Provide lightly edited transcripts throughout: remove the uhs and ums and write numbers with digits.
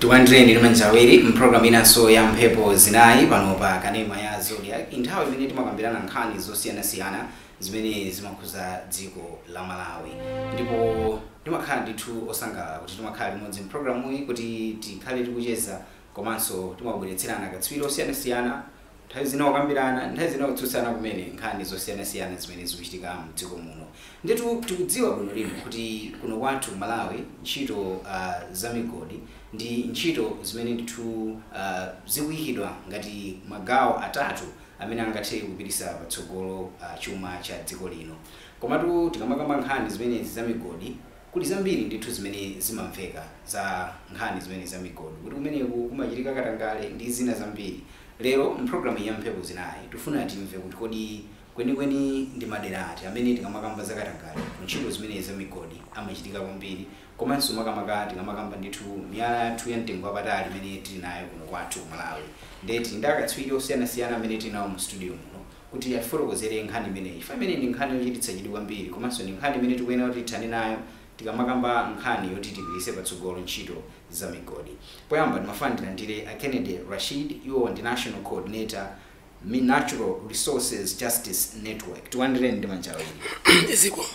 Tikulandireni ndi manja awiri mpulogalamu inanso ya Mphepo Zinayi pano pa kanema ya Zodiak, nthawi imene timakambirana nkhani zosiyanasiyana zimene zimakhuza dziko la Malawi. Ndipo timakhala ndithu osangalala kuti timakhala limodzi mpulogalamuyi kuti tikhale tikucheza, komanso timabweretserana katswiri osiyanasiyana, nthawi zina kukambirana, nthawi zina kutsutsana kumene nkhani zosiyanasiyana zimene zikuchitika mdziko muno. Nditu tikudziwa bwino lino kuti kuno kwathu Malawi ntchito za migodi ndi ntchito zimene ndithu zikuyikidwa ngati magawo atatu amene angathe kupitisa patsogolo chuma cha dziko lino. Komatu tikamakamba nkhani zimenezi za migodi, kuli zambiri ndithu zimene zimamveka za nkhani zimene za migodi, kuti kumeneku kumachitika katangale ndi zina zambiri. Lero mpulogalamu ya Mphepo Zinayi tifuna timve kuti kodi kwenikweni ndi madera ati amene tikamakamba za katangale ntchito zimene za migodi amachitika kwambiri, komanso makamaka tikamakamba ndithu miyala yathu ya mtengo wapatali imene tili nayo kuno kwathu ku Malawi. Ndiye tili ndi akatswiri osiyanasiyana amene tili nawo mu studio muno kuti atifotokozere nkhani imeneyi. Ifa imene ndi nkhani yochititsa chidwi kwambiri, komanso ndi nkhani imene tikuyenera kuti tithane nayo tikamakamba nkhani yoti tipitise patsogolo ntchito za migodi. Poyamba ndimafuna ndilandire a Kennedy Rashid. Iwo ndi national coordinator, Natural Resources Justice Network. Tikulandireni ndi manja awiri. Ziko.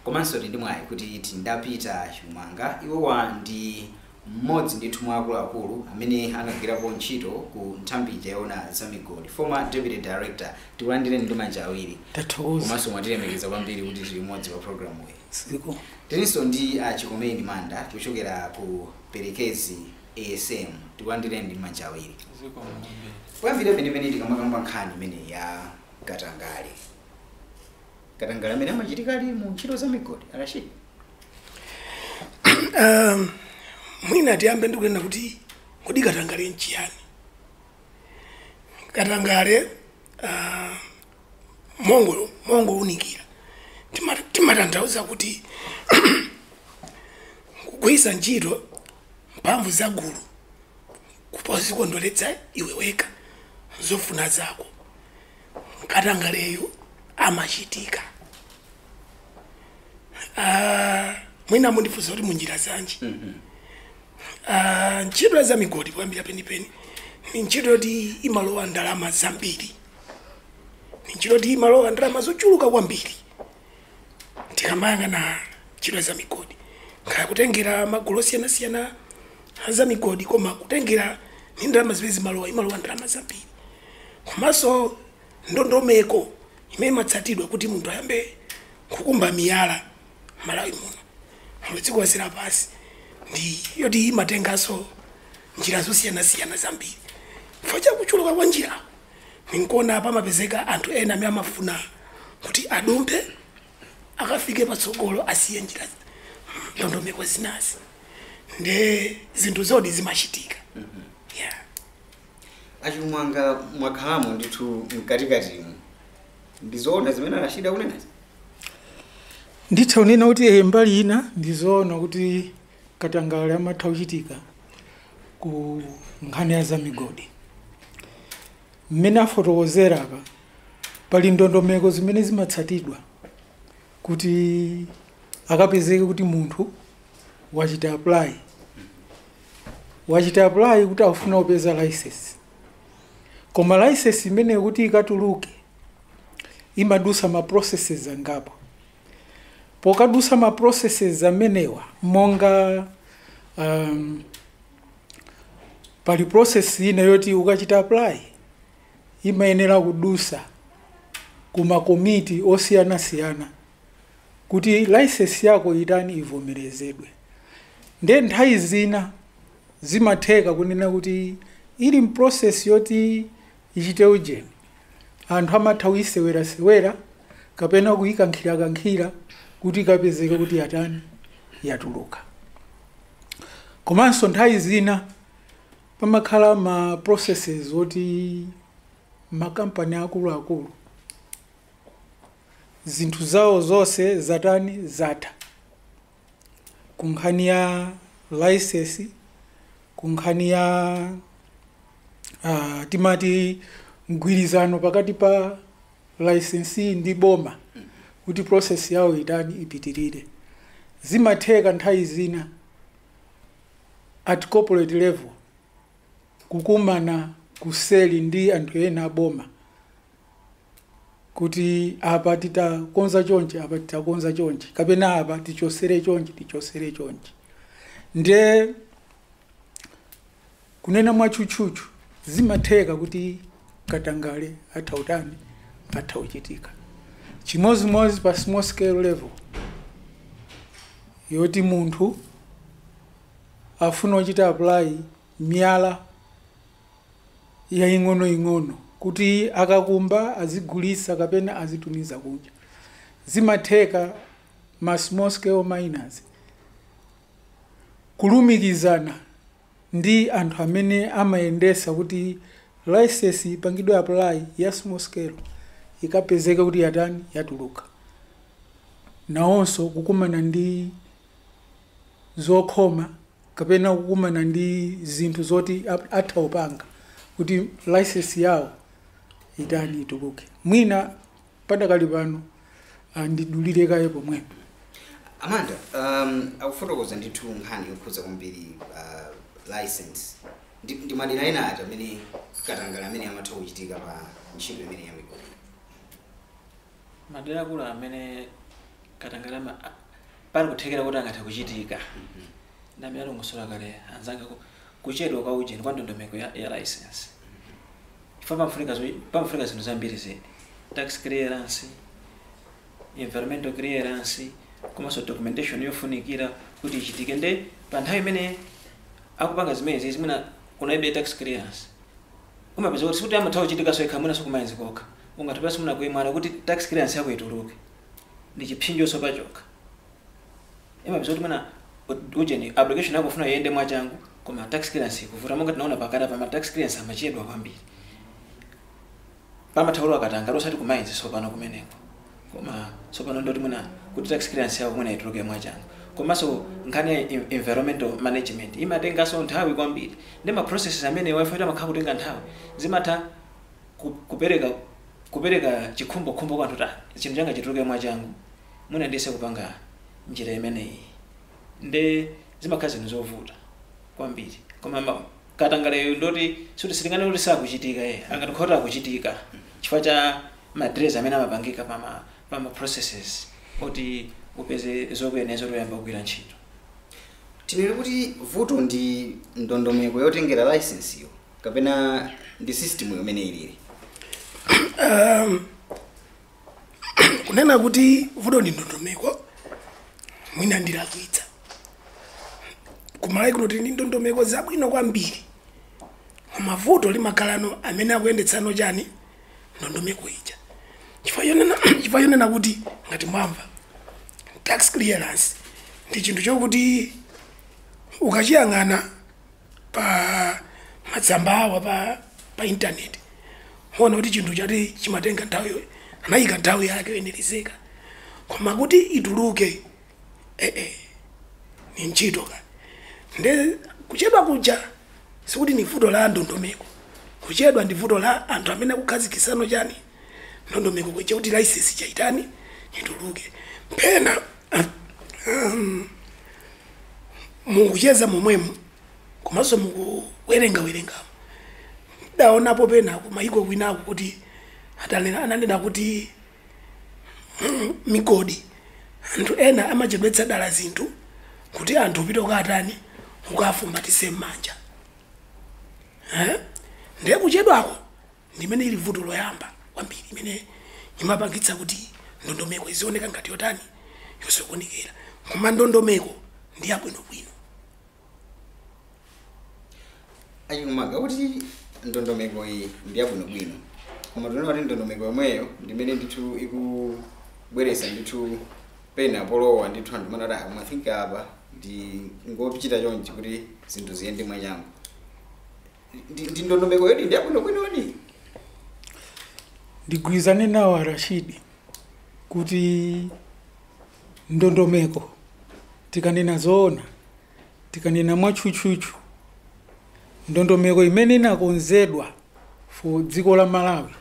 Komanso tili ndi mwayi kuti tindapita Chimanga. Iwowa ndi mmodzi ndithu mwa akuluakulu amene anagwirapo ntchito ku nthambi yoona za migodi, former deputy director. Tikulandireni ndi manja awiri. Tathokoza. Komanso mwatilemekeza kwambiri kuti tili limodzi pa programu iyi. Ziko. Tilinso ndi a Chikomeni Manda kuchokera ku Perekezi ASM. Tikulandireni ndi manja awiri. Poyambira penipeni, tikamakamba nkhani imene ya katangale, katangale amene amachitika ali mu ntchito za migodi, Arashid? Mwina tiyambe ndikunena kuti kodi katangale nchiyani? Katangale, mongo unikira, timatanthauza kuti kugwiritsa ntchito mphamvu za gulu kupozikondweretsa iwe wekha, zofuna zako. Katangaleyo amachitika. Mwina mundifunsa kuti munjira zanji? Ntchito za migodi, kuyambira penipeni, ni ntchito yoti imalowa ndalama zambiri, ni ntchito yoti imalowa ndalama zochuluka kwambiri. Tikamayang'ana ntchito za migodi, kaya kutengera magulu osiyanasiyana za migodi, koma kutengera ni ndalama zimene zimalowa, imalowa ndalama zambiri. Komanso ndondomeko imene imatsatidwa kuti munthu ayambe kukumba miyala Malawi muno, dziko lonse lapansi, ndi yoti imatenganso njira zosiyanasiyana zambiri. Chifukwa chakuchuluka kwa njira, ninkuona pamapezeka anthu ena amene amafuna kuti adumphe, akafike patsogolo, asiye njira ndondomeko zinazi. Nde zinthu zodi zimachitika, yeah. Achimwanga, mwakhalamo ndithu mkatikatimu, ndizoona zimene Arashida kunenazi? Nditha kunena kuti mbali ina ndizoona kuti katangale amatha kuchitika ku nkhani ya zamigodi. Mmene afotokozera apa, pali ndondomeko zimene zimatsatidwa kuti akapezeke kuti munthu wachita apply kuti afuna kupeza license. Koma license imene kuti ikatuluke imadusa ma processes angapo. Pokadusa ma processes amenewa, monga pali process ina yoti ukachita apply imayenera kudusa ku makomiti osiyanasiyana kuti license yako itani, ivomerezedwe. Nde nthawi zina zimatheka kunena kuti ili m'process yoti ichite ujeni, anthu amatha kuyisewerasewera kapena kuyikankhirakankhira kuti ikapezeke kuti yatani, yatuluka. Komanso nthawi zina pamakhala ma processes oti makampani akuluakulu zinthu zawo zonse zatani, zatha ku nkhani ya license, ku nkhani ya timati mgwirizano pakati pa licensee ndi boma kuti process yawo itani, ipitirire. Zimatheka nthawi zina at corporate level. Kukumana kuseli ndi anthu ena aboma kuti apa titakonza chonchi, apa titakonza chonchi, kapena apa tichosere chonchi, tichosere chonchi. Nde kunena mwatchutchutchu, zimatheka kuti katangale atha utani, atha uchitika. Chimozimozi pa small scale level yoti munthu afuna uchita apply miyala yaing'onoing'ono kuti akakumba azigulisa kapena azitumiza kunja, zimatheka ma small scale miners kulumikizana ndi anthu amene amayendesa kuti license ipangidwe apply ya small scale ikapezeka kuti yatani, yatuluka. Nawonso kukumana ndi zokhoma kapena kukumana ndi zinthu zoti atha upanga kuti license yawo itani, ituluke. Mwina padakali pano andidulire kaye pomwepo. Amanda, akufotokoza ndithu nkhani yokhudza kwambiri license ndi madera ena ati amene katangale amene amatha kuchitika pa ntchito imene ya migodi? Madera akulu amene katangale pali kuthekera kuti angathe kuchitika ndi amene alongosola kale anzanga, kuchedwa kwa ujeni, kwa ndondomeko ya license. Chifukwa pamafunika zinthu zambiri zedi: tax clearance, environmental clearance, komanso documentation yofunikira kuti ichitike. Nde pa nthawi imene akupanga zimenezi, zimene kunalibe tax clearance, umapeza kuti sikuti amatha kuchitikanso yekha, mwinaso ku mines kokha ungathapanso muna kuyimana kuti tax clearance yako ituluke ndi chipsinjonso pachokha. Imapeza kuti mwina ujeni application yako ufuna iyende mwachangu, koma tax clearance ikuvuta. Monga tinaona pakati pa ma tax clearance amachedwa kwambiri, pamatha katangale, osati ku mines sopano kumeneko, koma sopano ndoti mwina kuti tax clearance yako mwina ituluke mwachangu. Komanso nkhani ya environmental management imatenganso nthawi kwambiri, ndi ma processes amene waifota amakhala kutenga nthawi, zimatha kupereka chikhumbokhumbo kwa anthu ta chinthu changa chituluke mwachangu, mwina ndise kupanga njira imeneyi. Nde zimakhala zinthu zovuta kwambiri. Koma katangaleyo ndoti suti sitingane kuti sakuchitika, ye angatikhala akuchitika chifukwa cha ma delays amene amapangika pama processes oti upeze zokuyenera zotoyamba kugwira ntchito. Tinene kuti vuto ndi ndondomeko yotengera license yo kapena ndi system yomene ilili? Kunena kuti vuto ndi ndondomeko mwina ndilakwitsa. Kumalawi kuno tili ndi ndondomeko zabwino kwambiri, koma vuto limakhalano amene akuyendetsano chani, ndondomeko ija. Chifukwa chonena kuti ngati mwamva tax clearance ndi chinthu chokuti ukachiyang'ana pa matsamba awa pa internet, muona kuti chinthu chati chimatenga nthawi, anayika nthawi yake yoyenerezeka, koma kuti ituluke ni ntchito ka. Nde kuchedwa kuja sikuti ni vuto la ndondomeko, kuchedwa ndi vuto la anthu amene akukhazikisano chani, ndondomeko kuja kuti license chaitani, ituluke. Pena mukucheza momwemo komanso mukuwerengawerengamo, daonapo pena kumayiko kwinako kuti ananena kuti migodi anthu ena amachedwetsa dala zinthu kuti anthu upite ukatani, ukafumbatise m'manja. Eh? Ndiye kuchedwako ndimene ili vuto loyamba kwambiri imene imapangitsa kuti ndondomeko izioneka ngati yotani, yosokonekera, koma ndondomeko ndi yabwinobwino. Achikumaga kuti ndondomeko iyi ndi yabwinobwino, koma tinaona kuti ndondomeko yomweyo ndimene ndithu ikubweretsa ndithu pena polowa ndithu anthu manati amathink apa ndi ngochita chonchi kuti zinthu ziyende mwachangu. Ndi ndondomeko yodi ndi yabwinobwinodi? Ndigwirizane nawo Arashidi kuti ndondomeko, tikanena zoona, tikanena mwatchutchutchu, ndondomeko imene inakonzedwa for dziko la Malawi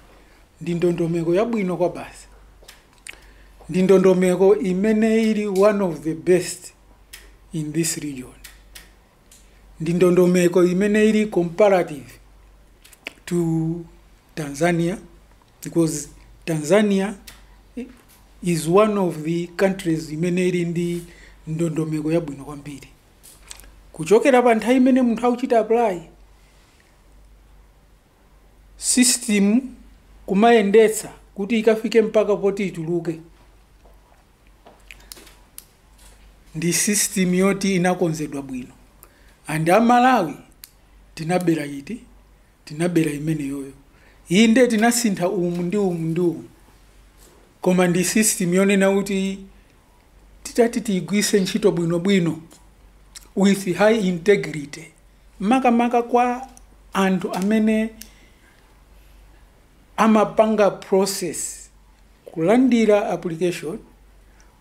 ndi ndondomeko yabwino kwa basi, ndi ndondomeko imene ili one of the best in this region, ndi ndondomeko imene ili comparative. to Tanzania, because Tanzania is one of the countries imene ili ndi ndondomeko yabwino kwambiri. Kuchokera pa nthawi imene munthu akuchita apply, system kumayendetsa kuti ikafike mpaka poti ituluke, ndi system yoti inakonzedwa bwino. And Amalawi tinabera iti, tinabera imene yoyo. Inde tinasintha umu ndi umu ndi umu, koma ndi system yonena kuti titati tiyigwise ntchito bwinobwino with high integrity, makamaka kwa anthu amene amapanga process kulandira application,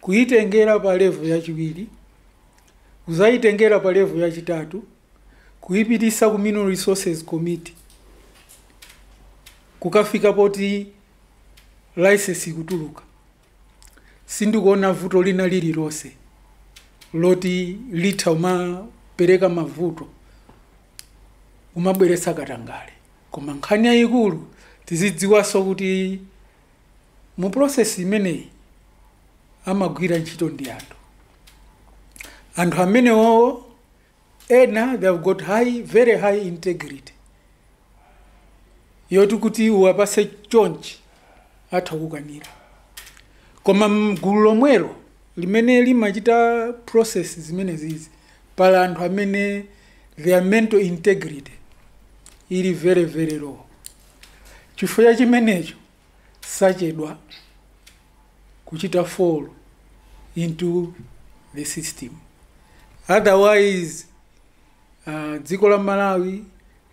kuyitengera pa level yachiwiri, kuzayitengera pa level yachitatu, kuyipitisa ku Mineral Resources Committee, kukafika poti license ikutuluka. Sindikuona vuto lina lililonse loti litha umapereka mavuto, umabweretsa katangale. Koma nkhani yayikulu tizidziwanso kuti mu process imeneyi amagwira ntchito ndi anthu. Anthu amenewo ena they have got high, very high integrity yoti kuti uwapase chonchi atha kukanira. Koma mgulu lomwelo limene limachita process zimene zizi, pala anthu amene their mental integrity ili very very low. Chifukwa chimenecho sachedwa kuchita fall into the system. Otherwise, dziko la Malawi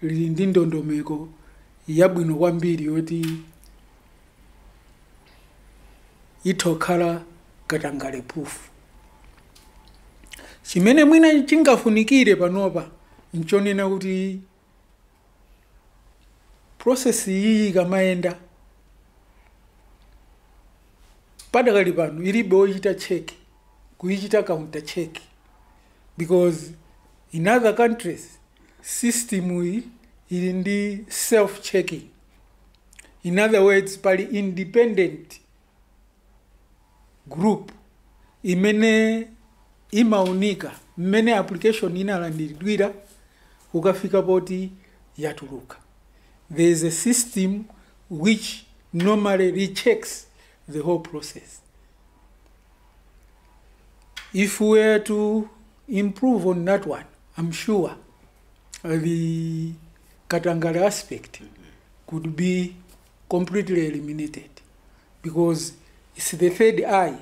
lili ndi ndondomeko yabwino kwambiri yoti itokhala katangale proof. Chimene mwina chingafunikire panopa nchonena kuti process iyi ikamayenda padakali pano ilibe oyichita check, kuyichita counter check, because in other countries system iyi ili ndi self checking. In other words, pali independent group imene imaunika mmene application inalandiridwira kukafika poti yatuluka. There is a system which normally rechecks the whole process. If we were to improve on that one, I'm sure the katangale aspect could be completely eliminated, because it's the third eye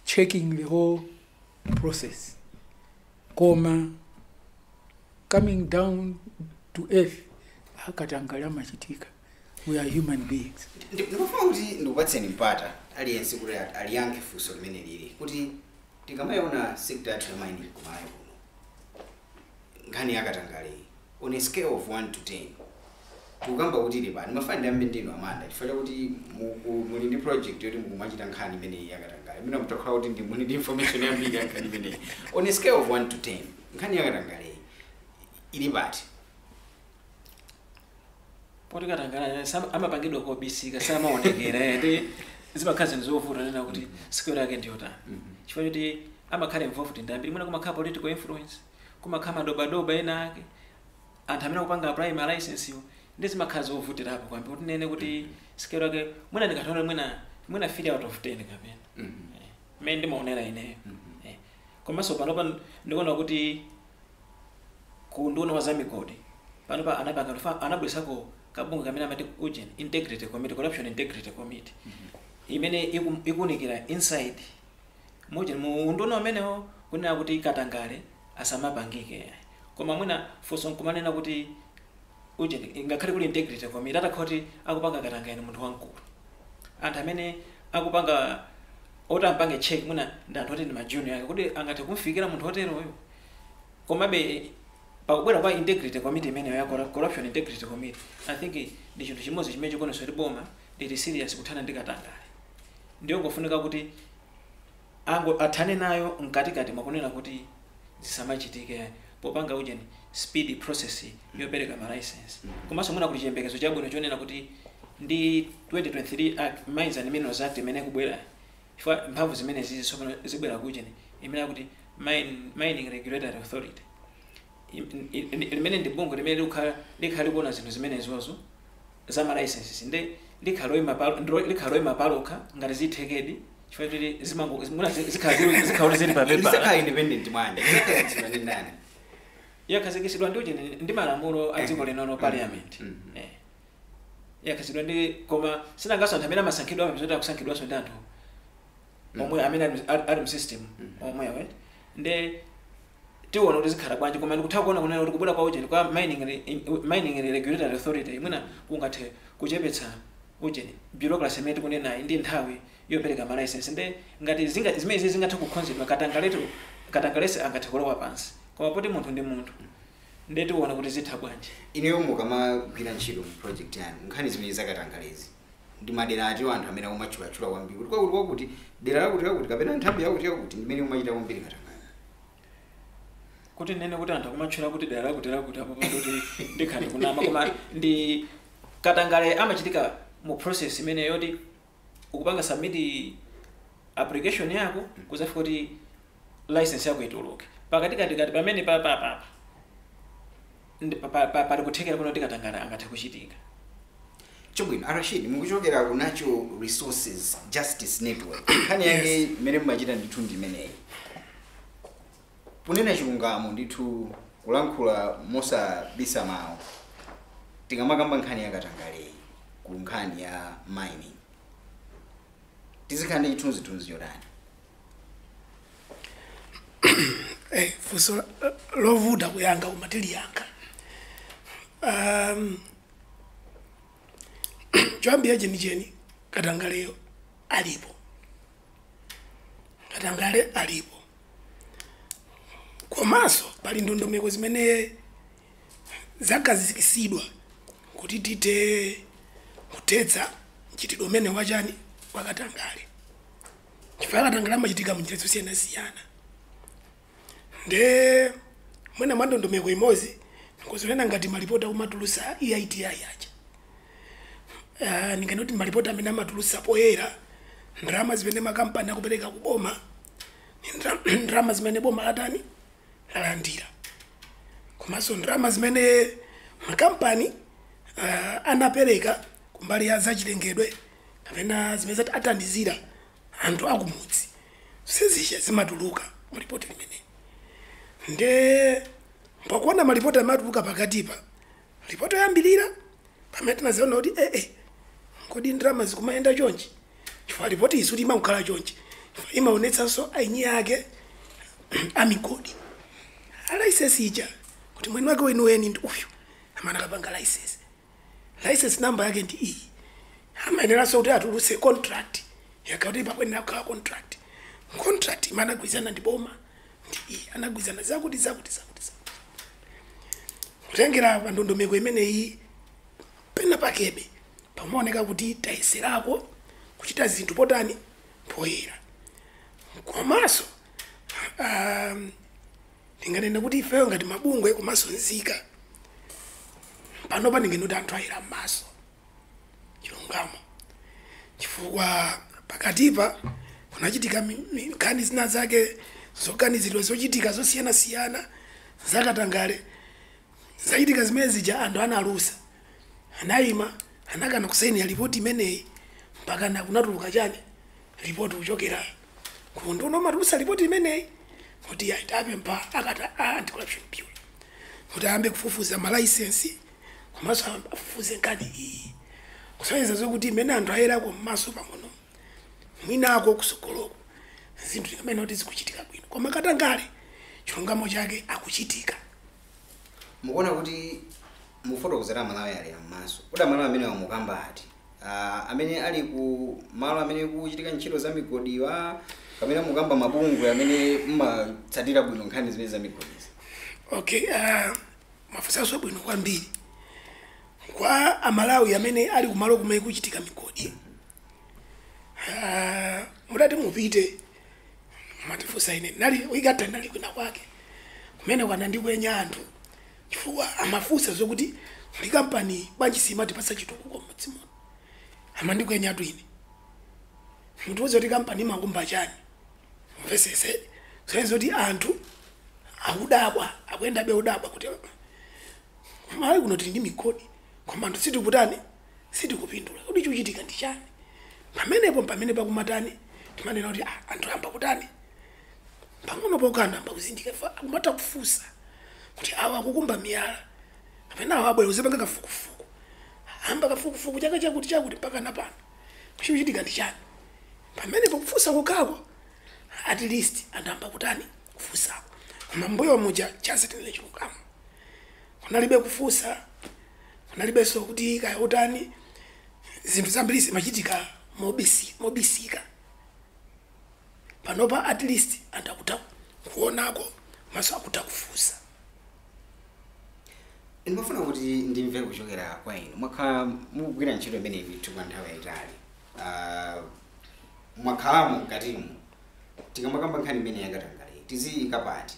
checking the whole process. Koma coming down to earth, akatangale amachitika. We are human beings. Ndikufuna kuti ndikupatseni mpata aliyense kuti aliyankhe funso limene lili kuti tikamayiona sector yathu ya mining kumayo kuno, nkhani yakatangale on a scale of 1 to 10 tikukamba kuti ili pano. Ndimafuna ndiyambe ndinu Amanda, chifukwa chakuti muli ndi project yoti mukumachita nkhani imeneyi yakatangale. Mwina mutakhala kuti muli ndi information yambiri ya nkhani imeneyi. On a scale of 1 to 10 nkhani yakatangale ili pati? Poti katangale amapangidwa kobisika, samaonekera, ndi zimakhala zinthu zovuta nena kuti scale yake ndiyotani. Chifukwa choti amakhala involved ndi ambiri, mwina kumakhala political influence, kumakhala madobadoba ena ake, anthu amene akupanga apply ma license iwo, ndi zimakhala zovutirapo kwambiri kuti nene kuti scale yake mwina ndikatona mwina 3 out of 10 kapena. Mmene ndimaonera ineyo. Komanso panopa ndikuona kuti ku nduna wa zamigodi panopa anapanga anabweresako kabungwe kamene amati ujeni integrity committee, corruption integrity committee, imene ikunikira inside mujeni mu unduna umenewo kunena kuti katangale asamapangike. Koma mwina funso nkumanena kuti ujeni ngakhale kuli integrity committee, atakhala kuti akupanga katangale munthu wamkulu, anthu amene akupanga oti ampange check mwina ndi anthu oti ndi ma junior ake, kuti angathe kumfikira munthu oteroyo. Komabe pakubwera kwa integrity committee imeneyo ya corruption integrity committee, I think ndi chinthu chimodzi chimene chikuonetsa kuti boma lili serious kuthana ndi katangale. Ndiyo ngofunika kuti ango athane nayo mkatikati mwakunena kuti zisamachitike. Popanga ujeni speed process yopereka ma license. Komanso mwina kuti chiyembekezo chabwino chonena kuti ndi 2023 Act, Mines and Minerals Act imene kubwera, chifukwa mphamvu zimene zizi tsopano zibwera kuujeni imene akuti Mining Regulatory Authority, limene ndi bungwe limene likhala likuona zinthu zimenezozo za ma licenses, nde likhala loyima palokha ngati zithekedi, chifukwa kuti zimango mwina zikhala kuti zili pa paper. Lisakhala independent bwanji? Lisakhazikitsidwa ndi ndani? Yakhazikitsidwa ndi ujeni, ndi malamulo a dziko linono, parliament. Yakhazikitsidwa ndi, koma sinangaso anthu amene amasankhidwa amapeza kuti akusankhidwanso ndi anthu omwe amene ali m'system omwewe. Nde tiona kuti zikhala bwanji, koma ndikutha kuona kunena kuti kubwera kwa ujeni kwa Mining Regulatory Authority imwena kungathe kuchepetsa ujeni bureaucracy imene tikunenayi ndi nthawi yopereka ma license. Nde ngati zimenezi zingathe kukhonzedwa, katangalese angathe kulowa pansi, koma poti munthu ndi munthu, nde tiona kuti zitha bwanji. Ineyo mukamagwira ntchito mu project yanu, nkhani zimene zakatangalezi ndi madera atiwo anthu amene akumatchulatchula kwambiri kuti kwakuti kwakuti, dera lakuti lakuti kapena nthambi yakuti yakuti ndimene umachita kwambiri katangale? Kuti nene kuti anthu akumatchula kuti dera lakuti lakuti, apo kuti ndikhale kunama, koma ndi katangale amachitika mu process imene yoti ukupanga submit application yako kuzafika kuti license yako ituluke, pakati katikati pamene pa pa pa ndi pali kuthekera kuno kuti katangale angathe kuchitika. Chabwino, Arashid, mukuchokera ku Natural Resources Justice Network. Nkhani yake imene mumachita ndithu ndi imeneyi. Kunena chilungamo ndithu, kulankhula mosabisa mawu, tikamakamba nkhani ya katangaleyi ku nkhani ya mining, tizikhala ndi chithunzithunzi chotani? Funso lovuta kuyankha, koma tiliyankha. Choyambira chenicheni, katangaleyo alipo, katangale alipo, komanso pali ndondomeko zimene zakhazikitsidwa kuti tite kuthetsa mchitidwe umene wachani, wakatangale, chifukwa katangale amachitika munjira zosiyanasiyana. Nde mwina mwa ndondomeko imodzi nkuzonena ngati malipoti akumatulusa EITI aja, ninganoti malipoti amene amatulusa poyera ndalama zimene makampani akupereka kuboma ni ndalama zimene boma latani, lalandira, komanso ndalama zimene makampani anapereka kumbali ya zachilengedwe kapena zimene zati athandizira anthu akumudzi, sizishe zimatuluka mulipoti limene. Nde pakuona malipoti amatuluka pakatipa, ripoti yoyambirira pamene tinaziona kuti kodi ndalama zikumayenda chonchi, chifukwa ripoti isu imakhala chonchi, chifukwa imaonetsanso aini ake amigodi a license ija, kuti mwini wake weniweni ndi uyu amene akapanga license, license number yake ndi iyi. Amayeneranso kuti atulutse contract yakakuti pakuyenera kukhala contract, contract imene anagwirizana ndi boma ndi iyi, anagwirizana zakuti zakuti zakuti zakuti. Kutengera pa ndondomeko imeneyi, pena pakebe pamaoneka kuti tayeserako kuchita zinthu potani, poyera. Komanso ndinganene kuti ifeyo ngati mabungwe komanso nzika panopa, ndingene kuti anthu ayera m'maso, chilungamo, chifukwa pakatipa kunachitika nkhani zina zake zoganizidwa, zochitika zosiyanasiyana zakatangale zachitika zimene zija. Anthu analusa, anayima, anakana kusainira ripoti imeneyi, mpaka na kunatuluka chani, ripoti kuchokera ku nduna umatulusa ripoti imeneyi kuti apempha akata a Anti-Corruption Bureau kuti ayambe kufufuza ma license komanso afufuze nkhani iyi, kusonyeza zokuti imene anthu ayerako m'maso pang'ono, mwinako kusogoloko zinthu zikamene kuti zikuchitika bwino. Koma katangale, chilungamo chake, akuchitika. Mukuona kuti mufotokozera Malawi alera m'maso, kuti Amalawi amene wamukamba ati amene ali ku malo amene kuchitika ntchito za migodiwa, kapena mukamba mabungwe amene mmatsatira bwino nkhani zimene za migodizi? Okay, mafunsanso bwino kwambiri. Kwa Amalawi amene ali kumalo kumene kuchitika migodi, mudati mupite, matifunsa ine nali wikatha nali kwina kwake. Kumene kwanandikwenya anthu chifukwa amafunsa zokuti ndi kampani bwanji simatipatsa chitukuko m'mudzi muno. Amandikwenya atu ine, mutiuze kuti kampani imakumba chani, mvesese zoyenza kuti anthu akudabwa, akuyendabe udabwa kuti Malawi kuno tili ndi migodi koma anthu sitikutani, sitikupindula, kuti chikuchitika ndi chani? Pamenepo pamene pakumatani timanena kuti anthu amba kutani pang'ono pokha, amba kuzindika fa akumatha kufunsa kuti awa akukumba miyala kapena awa abwera uzipanga kafukufuku, amba kafukufuku chaka chakuti chakuti mpaka napano chikuchitika ndi chani? Pamenepo kufunsa kukhako, at least anthu amba kutani, kufunsako. Koma mbuyo muja chance tinene chilungamo, kunalibe kufunsa, kunalibenso kuti kaya utani, zinthu zambiri zimachitika mobisika. Panopa at least anthu akutha kuonako, maso akutha kufunsa. Ndimafuna kuti ndimve kuchokera kwa inu. Mwakhala mukugwira ntchito imeneyi ndithu kwa nthawi yayitali. Mwakhalamo mkatimu. Tikamakamba nkhani imene yakatangale, tiziyika pati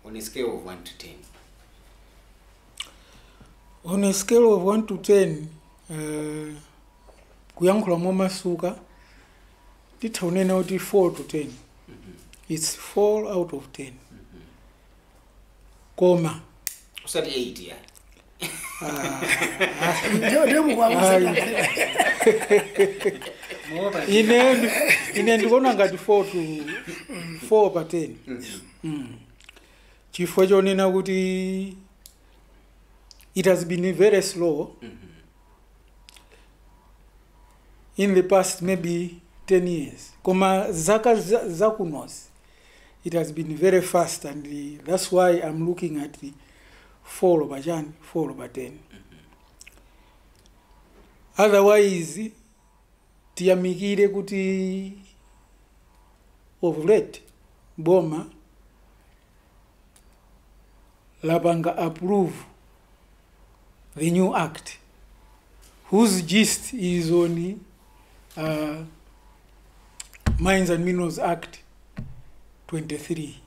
on a scale of 1 to 10? On a scale of 1 to 10, kuyankhula momasuka titha kunena kuti 4 to 10. It's 4 out of 10, koma Usati 8 ya? Ndiyo mukuwakuza. Ine ndikuona ngati 4 to 4 pa 10, chifukwa chonena kuti it has been very slow in the past maybe 10 years, koma zaka zakunozi it has been very fast, and that's why I'm looking at the 4 pa chani, 4 pa 10. Otherwise tiyamikire kuti of late boma lapanga approve the new act whose gist is on Mines and Minerals Act 23.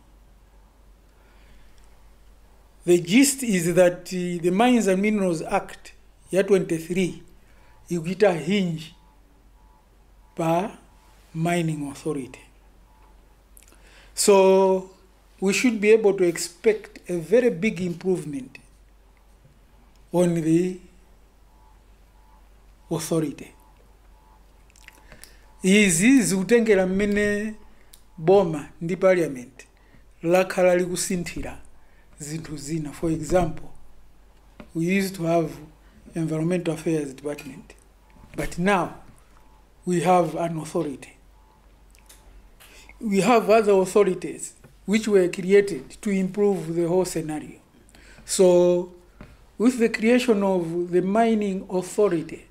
The gist is that the Mines and Minerals Act ya 23 ikuita hinge pa mining authority. So we should be able to expect a very big improvement on the authority. Izi zikutengera mmene boma ndi parliament lakhala likusinthira zinthu zina. For example, we used to have Environmental Affairs Department, but now we have an authority. We have other authorities which were created to improve the whole scenario. So with the creation of the mining authority,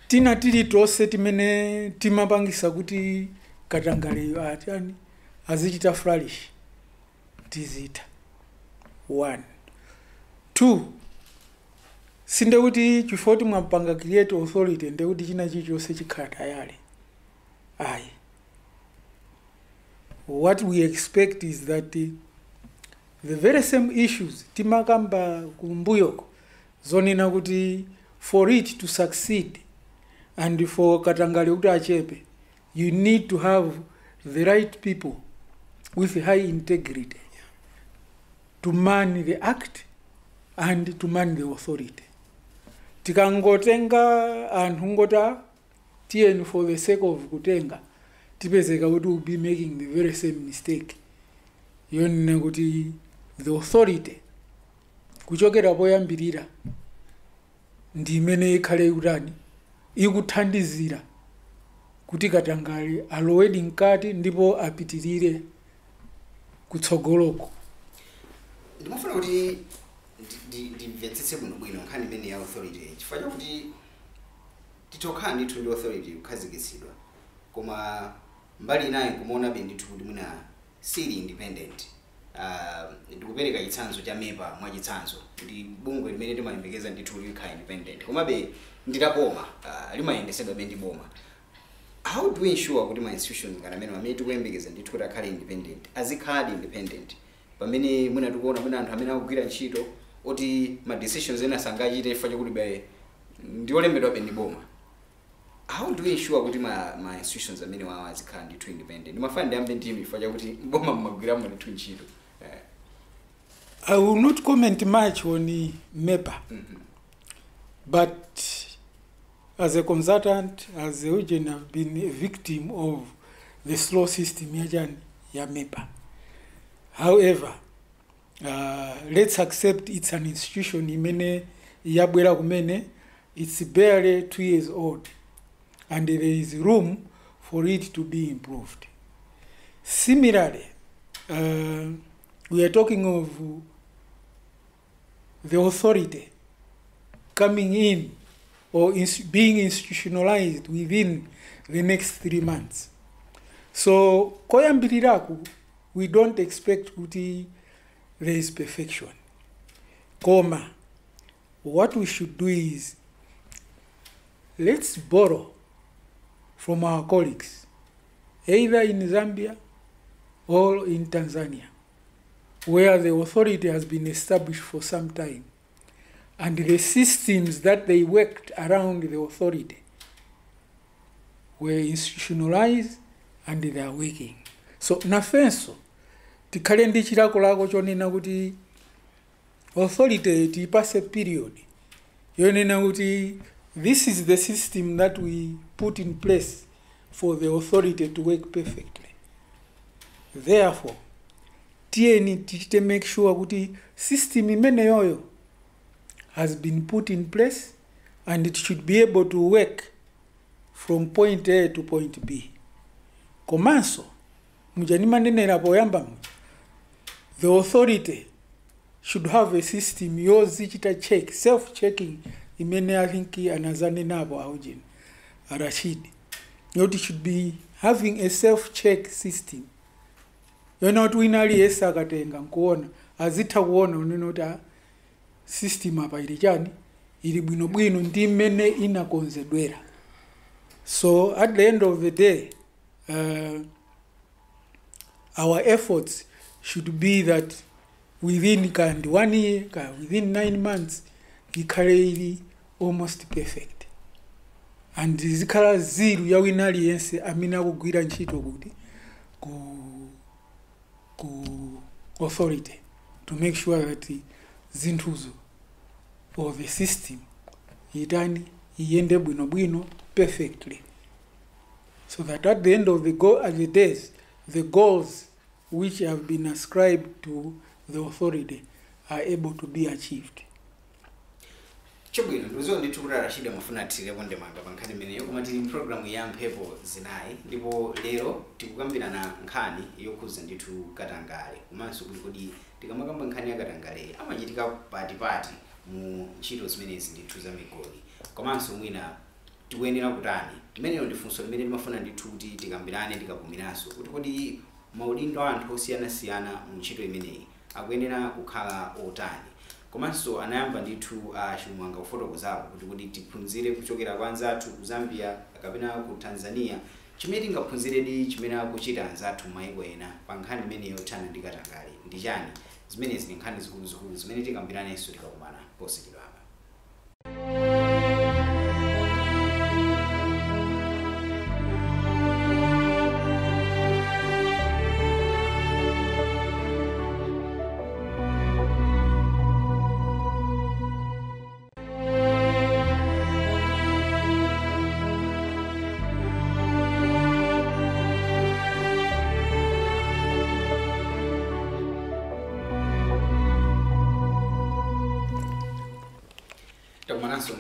tina tili tonse timene timapangisa kuti katangaleyo atani azichita flourish tizita. One, two, sindekuti chifukwa kuti mwapanga create authority ndekuti china chilichonse chikhala tayali, ayi. What we expect is that the very same issues timakamba kumbuyoko zonena kuti for it to succeed and for katangale kuti achepe, you need to have the right people with high integrity to man the act and to man the authority. Tikangotenga anthu ngota tiyeni for the sake of kutenga, tipezeka kuti we'll be making the very same mistake yonena kuti the authority kuchokera poyambirira ndi imene ikhale ikutani, ikuthandizira kuti katangale alowedi mkati ndipo apitirire kutsogoloko. Ndimafuna kuti ndimvetsetse bwinobwino nkhani imene ya authority, chifukwa chakuti titokhala ndithu ndi authority kukhazikitsidwa, koma mbali inayi kumaonabe ndithu kuti mwina sili independent. Ndikupereka chitsanzo cha MEPA mwachitsanzo, ndi bungwe limene timayembekeza ndithu likhala independent, komabe ndilaboma, limayendesedwabe ndi boma. How do we ensure kuti ma institutions ngati amene amene tikuyembekeza ndithu kuti akhale independent azikhaladi independent, pamene mwina tikuona mwina anthu amene akugwira ntchito oti ma decisions ena sangachite chifukwa chakuti bae ndi olembedwabe ndi boma? How do we ensure kuti ma institutions amene wawa azikhala ndithu independent? Ndimafuna ndiyambe ndinu chifukwa chakuti boma mmagwiramo ndithu ntchito. I will not comment much on MEPA, but as a consultant, as a agent, I've been a victim of the slow system ya MEPA. However, let's accept it's an institution imene yabwera kumene, it's barely 2 years old, and there is room for it to be improved. Similarly, we are talking of the authority coming in or being institutionalized within the next 3 months. So, koyambiriraku, we don't expect kuti there is perfection. Koma, what we should do is, let's borrow from our colleagues, either in Zambia or in Tanzania, where the authority has been established for some time, and the systems that they worked around the authority were institutionalized and they are working. So nafenso tikhale ndi chilakolako chonena kuti authority tiyipase period yonena kuti this is the system that we put in place for the authority to work perfectly. Therefore, tiyeni tichite make sure kuti system imeneyoyo has been put in place and it should be able to work from point A to point B. Komanso, muja nimanenera poyamba muja, the authority should have a system yozichita check, self-checking, imene I think anazanenapo aujini, Rashid. Yoti should be having a self-check system. Yona kuti wina aliyense akatenga nkuona, azitha kuona unene kuti system apa ili chani, ili bwinobwino ndi mmene inakonzedwera. So at the end of the day, our efforts should be that within kind 1 year, within 9 months, ikhale ili almost perfect. And zikhala zero ya wina aliyense amene akugwira ntchito kuti ku authority to make sure that zinthuzo or the system itani iyende bwinobwino perfectly, so that at the end of the go at the days, the goals which have been ascribed to the authority are able to be achieved. Chabwino, ndizo ndithu kuti Rashid amafuna athirepo ndemanga pa nkhani imeneyo, koma tili mpulogalamu ya mphepo zinayi ndipo lero tikukambirana nkhani yokhuza ndithu katangale, komanso kuti kodi tikamakamba nkhani ya katangale amachitika patipati mu ntchito zimenezi ndithu za migodi, komanso mwina tikuyenera kutani. Imeneyo ndi funso limene timafuna ndithu kuti tikambirane tikapumiranso kuti kodi maudindo a anthu osiyanasiyana mu ntchito imeneyi akuyenera kukhala otani. Komanso anayamba ndithu Chimwanga kufotokozapo kuti kuti tiphunzire kuchokera kwa anzathu ku Zambia kapena ku Tanzania, chimene tingaphunziredi chimene akuchita anzathu m'mayiko ena pa nkhani imeneyo yothana ndi katangale ndi chani. Zimenezi ndi nkhani zikuluzikulu zimene tikambiranenso tikakumana posachedwapa.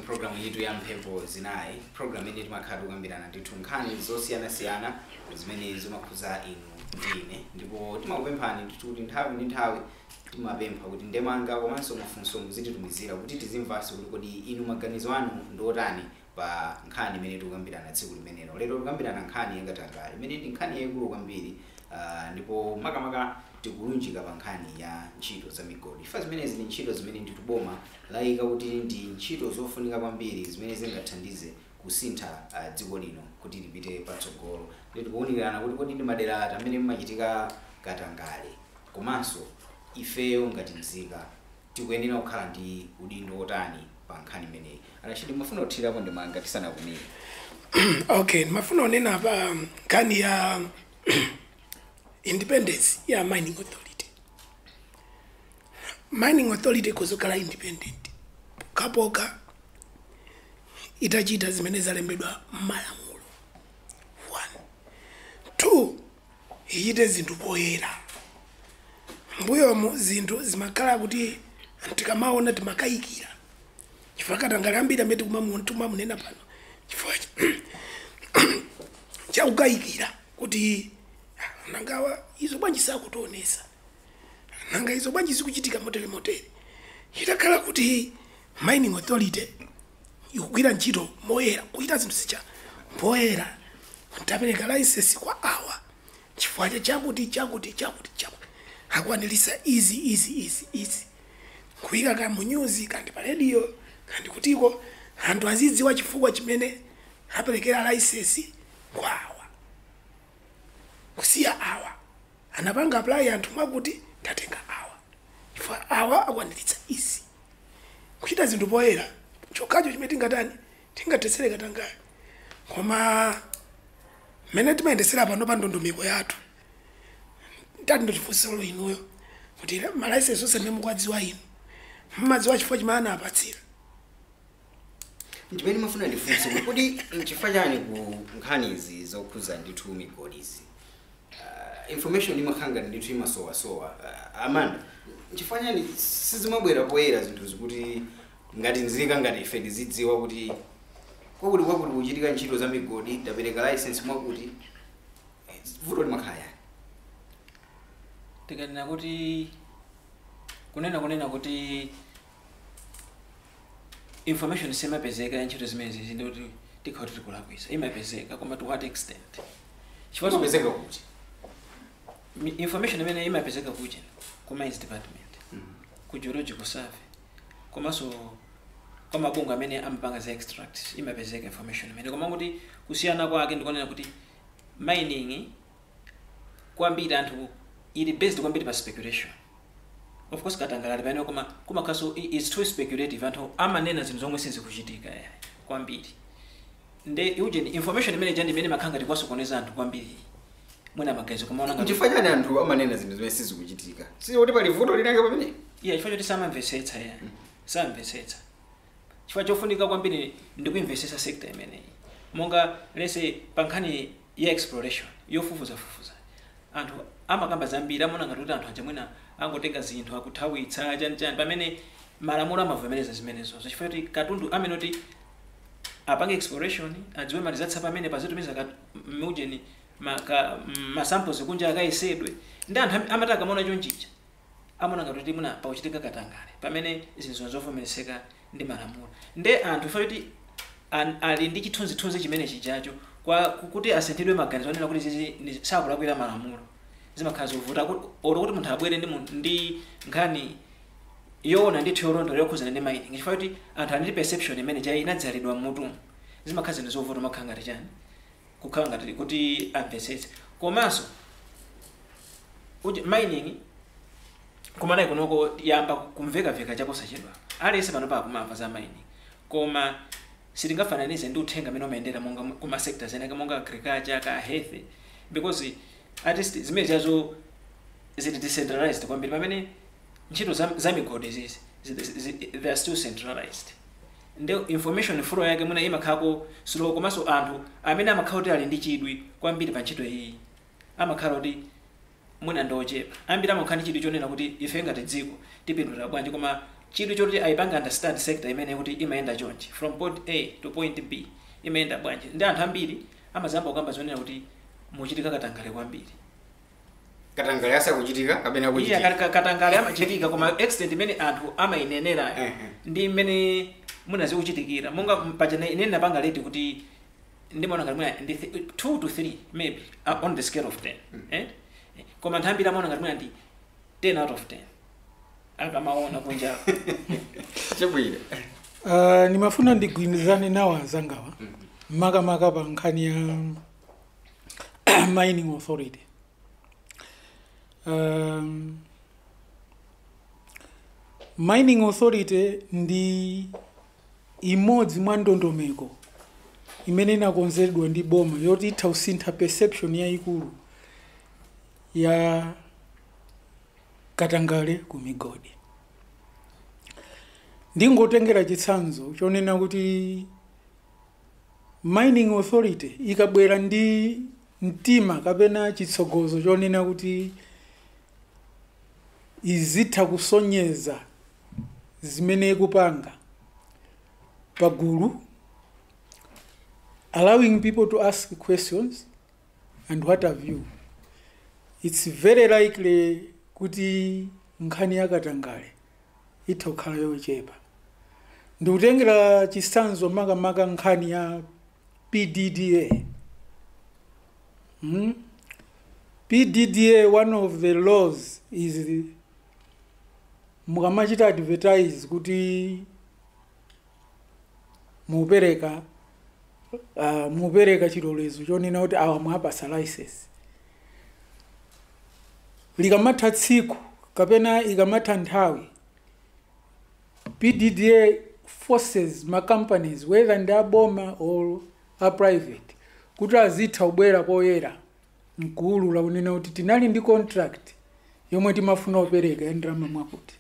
Program yetu ya mphepo zinayi, program ine timakhala tikukambirana ndithu nkhani zosiyanasiyana zimene zimakhuza inu ndine, ndipo timakupemphani ndithu kuti nthawi ndi nthawi timapempha kuti ndemanga komanso mafunso muzititumizira kuti tizimvanso kuti kodi inu maganizo anu ndi otani pa nkhani imene tikukambirana tsiku limenelo. Lero tikukambirana nkhani yakatangale imene ndi nkhani yayikulu kwambiri, ndipo makamaka tikulunjika pa nkhani ya ntchito za migodi. Ifa zimenezi ndi ntchito zimene ndithu boma layika kuti ndi ntchito zofunika kwambiri zimene zingathandize kusintha dziko lino kuti lipite patsogolo. Ndikuwunikirana kuti kodi ndi madera ati amene mumachitika katangale, komanso ifeyo ngati mzika tikuyenera kukhala ndi udindo wotani pa nkhani imeneyi. Arashidi, mafuna kuthirapo ndemanga tisanakumire? Okay, ndimafuna kunena pa nkhani ya independence ya mining authority. Mining authority kuzokhala independent pokhapokha itachita zimene zalembedwa m'malamulo, one. Two, ichite zinthu poyera. Mbuyomu zinthu zimakhala kuti tikamaona timakayikira, chifukwa katangale ambiri amene tikumamunena pano chifukwa chakukayikira kuti, "Ah, nangawa izo bwanji sakutionesa? Nanga izo bwanji zikuchitika motere motere?" Itakhala kuti mining authority ikugwira ntchito moyera, kuchita zinthu zija poyera, tapereka license kwa awa chifukwa cha chakuti chakuti chakuti chakuti, akwanirisa izi izi izi izi, kuyika ka mu news kandi pa radio kandi kutiko, anthu azidziwa chifukwa chimene aperekera license kwa awa, kusiya awa. Anapanga apply anthu mwakuti, tatenga awa chifukwa awa akwaniritsa izi. Kuchita zinthu poyera chokhacho chimene tingatani, tingatetsere katangale. Koma mmene timayendesera pano pa ndondomeko yathu, tati ndotifunsolo inuyo kuti ma license onse amene mukuwadziwa inu, mmadziwa chifukwa chimene anapatsira? Chimene mafuna ndifunse kuti nchifukwa chani ku nkhanizi zokhuza ndithu migodizi information imakhala ngati ndithu imasowasowa? Amanda, nchifukwa chani sizimabwera poyera zinthu zikuti ngati nzika, ngati ife tizidziwa kuti kwakuti kwakuti kuchitika ntchito za migodi, tapereka license mwakuti? Vuto limakhala yani? Tikanena kuti kunena kuti information simapezeka ya ntchito zimenezi, ndikuti tikhala kuti tikulakwisa. Imapezeka, koma to what extent? Chifukwa Imapezeka kuti? Information imene imapezeka kuja ku mines department, ku geological survey, komanso kwa mabungwe amene amapanga za extract, imapezeka information imene. Koma kuti kusiyana kwake ndikonena kuti mining kwambiri anthu ili based kwambiri pa speculation. Of course katangale pamene, koma kumakhaso it's too speculative. Anthu amanena zinthu zomwe sizikuchitika ya kwambiri. Nde ujeni information imene jandi imene makhala ngati kwasokoneza anthu kwambiri mwina maganizo, kumaona ngati Nchifukwa chani anthu amanena zinthu zimene sizikuchitika? Sikuti pali vuto linake pamene? Iya, chifukwa choti samamvetsetsa. Ya, samamvetsetsa. Chifukwa chofunika kwambiri ndikuimvetsetsa sector imeneyi, monga lese pa nkhani ya exploration, yofufuzafufuza, anthu amakamba zambiri, amaona ngati kuti anthu aja mwina angotenga zinthu akuthawitsa chani chani, pamene malamulo amavomereza zimenezozo, chifukwa choti katundu amene kuti apange exploration, adziwe malizatsa pamene pazitumiza mujeni ma samples kunja akayesedwe. Ndi anthu amati akamaona chonchicha amaona ngati kuti muna pakuchitika katangale, pamene zinthu zovomerezeka ndi malamulo. Nde anthu ifa kuti ali ndi chithunzithunzi chimene chijacho, kwa kuti asinthidwe maganizo onena kuti zizi sakulakwira malamulo, zimakhala zovuta. Olo kuti munthu abwere ndi nkhani yoona ndithu, yolondola, yokhuzana ndi mining, chifukwa kuti anthu ali ndi perception imene cha inadzalidwa mmutu, zimakhala zinthu zovuta, makhala ngati chani, kukhala ngati kuti amvetsetse. Komanso mining kumalawi kunoko yamba kumvekaveka chaposachedwa. Aliyense pano pakumamva za mining, koma sitingafananize ndi uthenga amene umayendera monga kuma sectors ena monga agriculture ka health, because at least zimene chazo zili decentralized kwambiri, pamene ntchito za migodi zizi they are still centralized. Nde information flow yake mwina imakhalako slow. Komanso anthu amene amakhala kuti ali ndi chidwi kwambiri pa ntchito iyi amakhala kuti mwina ndochepa. Ambiri amakhala ndi chidwi chonena kuti ife ngati dziko tipindulira bwanji, koma chidwi choti ayipange understand sector imene kuti imayenda chonchi, from point A to point B imayenda bwanji. Ndi anthu ambiri amazamba kukamba zonena kuti muchitika katangale kwambiri. Katangale asakuchitika kapena Iya, kuchitika? Katangale amachitika, koma extent imene anthu amayinenerayo ndi imene mwina zikuchitikira, monga paja ine napanga rate kuti ndimaona ngati mwina ndi 2 to 3 maybe, on the scale of 10, eh? Koma anthu ambiri amaona ngati mwina ndi 10 out of 10 akamaona kunja. Chabwino. Nimafuna ndigwirizane nawo anzangawa. Makamaka pa nkhani ya mining authority. Mining authority ndi imodzi mwa ndondomeko imene inakonzedwa ndi boma yoti itha kusintha perception yayikulu ya katangale ku migodi. Ndingotengera chitsanzo chonena kuti mining authority ikabwera ndi mtima kapena chitsogozo chonena kuti izitha kusonyeza zimene ikupanga pagulu, allowing people to ask questions and what have you, it's very likely kuti nkhani yakatangale itha kukhala yochepa. Ndikutengera chitsanzo makamaka nkhani ya PDDA. PDDA, one of the laws is mukamachita advertise kuti mupereka chilolezo chonena kuti awa mwapasa license, likamatha tsiku kapena ikamatha nthawi, PDDA forces ma companies, whether ndi aboma or a private, kuti azitha kubwera poyera nkuwulula kunena kuti tinali ndi contract yomwe timafuna kupereka ya ndalama mwakuti.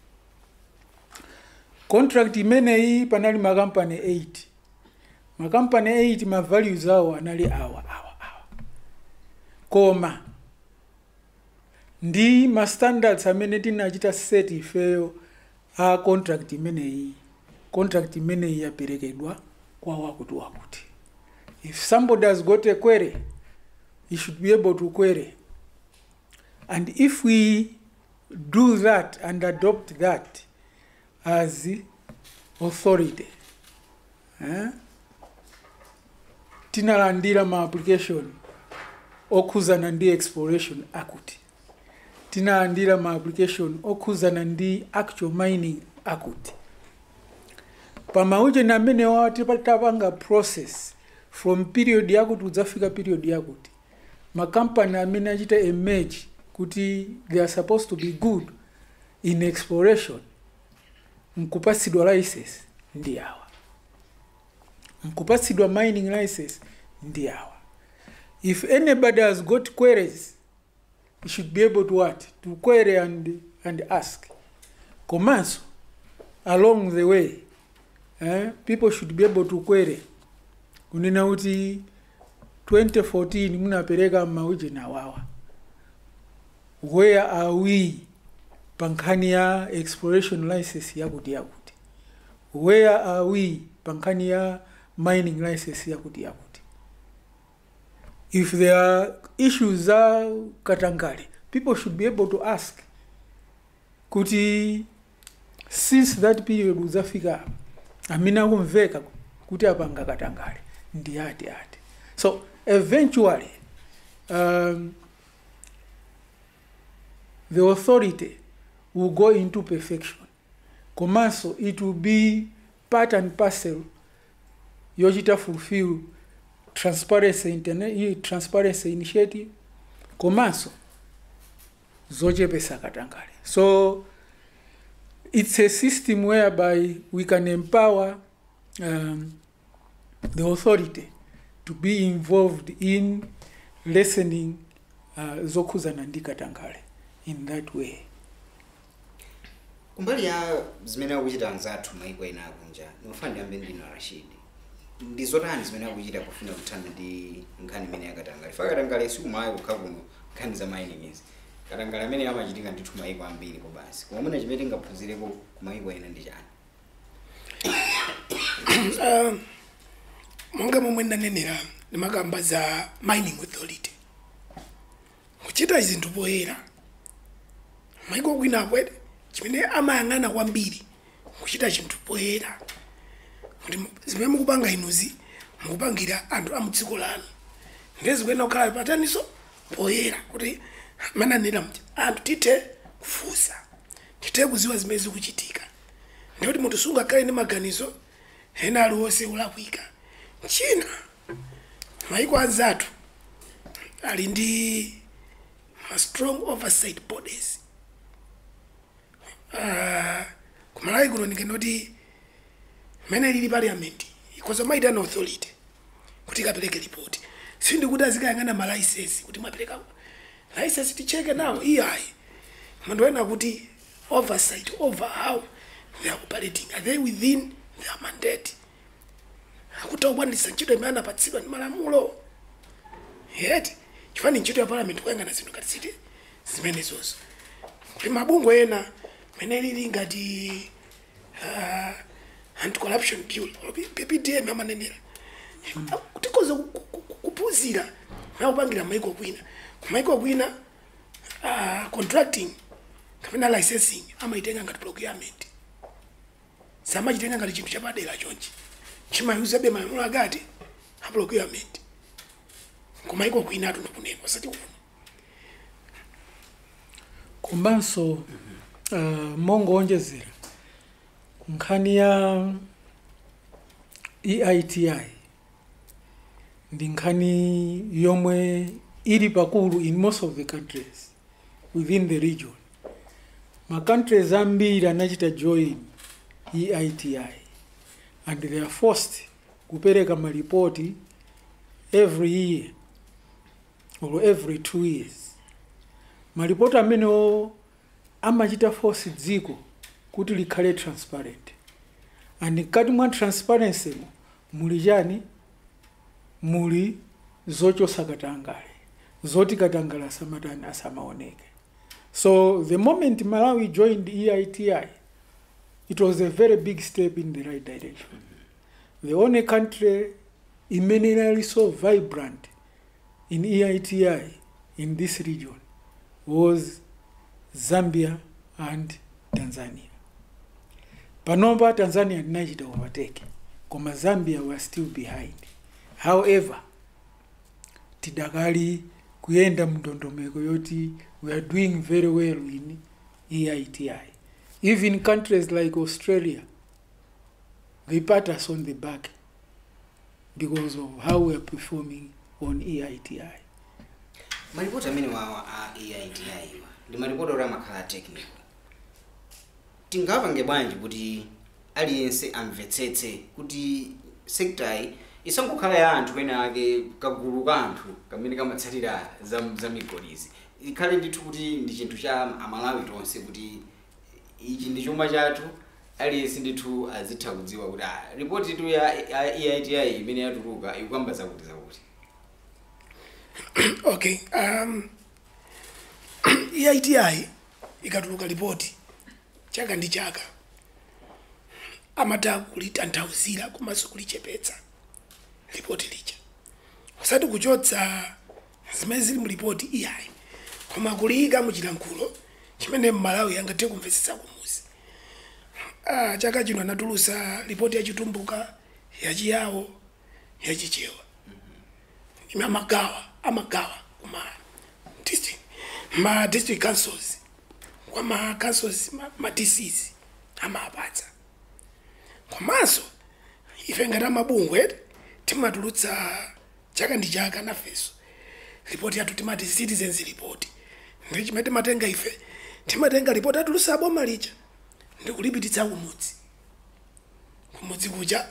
Contract imeneyi panali makampani 8, makampani 8 ma values awo anali awa, awa, awa, koma ndi ma standards amene tinachita set ifeyo a contract imeneyi, contract imeneyi yaperekedwa kwa wakuti wakuti. If somebody has got a query, he should be able to query. And if we do that and adopt that as authority, Tinalandira ma application okhuzana ndi exploration akuti, tinalandira ma application okhuzana ndi actual mining akuti, pamauche amene tapanga process from period yakuti udzafika period yakuti, makampani amene achita emerge kuti they are supposed to be good in exploration nkupatsidwa license ndi awa, nkupatsidwa mining license ndi awa. If anybody has got queries, he should be able to what? To query and ask. Komanso along the way, people should be able to query kunena kuti 2014 munapereka maujeni awawa, where are we pa nkhani ya exploration license yakuti yakuti, where are we pa nkhani ya mining license yakuti yakuti? If there are issues za katangale, people should be able to ask kuti since that period udzafika apa, amene akumveka kuti apanga katangale ndi ati ati. So eventually, the authority will go into perfection, komanso it will be part and parcel yochita fulfill transparency initiative komanso zochepesa katangale. So it's a system whereby we can empower the authority to be involved in lessening zokhuzana ndi katangale in that way. Kumbali ya zimene akuchita anzathu maiko ena akunja, ndimafuna ndiyambe ndinu Rashid, ndi zotani zimene akuchita pofuna kuthana ndi nkhani imene yakatangale? Fa katangale sikumayi kukha kuno, nkhani za mining izi, katangale amene amachitika ndithu maiko ambiri ko basi. Koma mwina chimene tingaphunzireko ku maiko ena ndi chani? Monga momwe ndanenera, ndimakamba za mining authority kuchita zinthu poyera. Maiko kwina akwete chimene amayang'ana kwambiri kuchita chinthu poyera, kuti zimene mukupanga inuzi mukupangira anthu a mudziko lanu, ndezikuyenera kukhala pataniso poyera, kuti mananena mti anthu tithe kufunsa, tithe kuziwa zimene zikuchitika. Ndikuti munthu sungakhale ndi maganizo ena aliwonse ulakwika. China Maiko anzathu ali ndi ma strong oversight bodies. Kumalawi kuno ndingenoti mmene lili parliament ikhoza maitana authority kuti ikapereke report. Sindikuti azikayang'ana ma license kuti mwapereka license ticheke nawo, iyayi. Mandiona kuti oversight over how they are operating, are they within their mandate, akutha kukwanitsa ntchito imene anapatsidwa ndi malamulo yet? Chifukwa ndi ntchito ya parliament kuyang'ana zinthu ngati ziti zimenezozo. Kuti mabungwe ena mene lili ngati Anti-Corruption Bureau, PPDM amanenera, tikhoza kuphunzira nakupangira maiko kwina. Kumaiko kwina contracting kapena licensing amaitenga ngati procurement, samachitenga ngati chinthu chapadera chonchi. Chimayuzabe malamulo akati a procurement kumaiko kwina atu ndikunena, osati kuno. Komanso mongoonjezera nkhani ya EITI, ndi nkhani yomwe ili pakulu in most of the countries within the region. Ma countries ambiri anachita join EITI and they are forced kupereka malipoti every year or every 2 years. Malipoti amenewo amachita force dziko kuti likhale transparent, and mkati mwa transparency mo muli chani? Muli zochosa katangale, zoti katangale asamatani, asamaoneke. So the moment Malawi joined EITI, it was a very big step in the right direction. The only country imene inali so vibrant in EITI in this region was Zambia and Tanzania. Panopa Tanzania tinachita overtake, koma Zambia were still behind. However, tidakali kuyenda mndondomeko yoti we are doing very well in EITI. Even countries like Australia, they pat us on the back because of how we are performing on EITI. Malipoti amene wawa a EITI wa ndi malipoti oti amakhala technical. Tingapange bwanji kuti aliyense amvetsetse kuti sector isangokhala ya anthu ena ake, kagulu ka anthu kamene kamatsatira za migodizi, ikhale ndithu kuti ndi chinthu cha Amalawi tonse, kuti ichi ndi chuma chathu, aliyense ndithu azitha kudziwa kuti ripoti tu ya EITI imene yatuluka ikukamba zakuti zakuti? Okay, EITI ikatuluka ripoti chaka ndi chaka, amatha kulitanthauzira komanso kulichepetsa ripoti lija, osati kuchotsa zimene zili mu ripoti iyayi, koma kuliyika muchilankhulo chimene Mmalawi angathe kumvetsetsa kumuzi. Chaka chino anatulusa ripoti Yachitumbuka, Yachiyawo, Yachichewa. Ime amagawa kuma district, ma district councils, kwa ma councils, ma DCs amapatsa. Komanso ife ngati amabungwe timatulutsa chaka ndi chaka nafenso ripoti yathu, timati citizens report. Ndi chimene timatenga ife, timatenga ripoti atulutsa boma lija ndikulipititsa kumudzi. Kumudzi kuja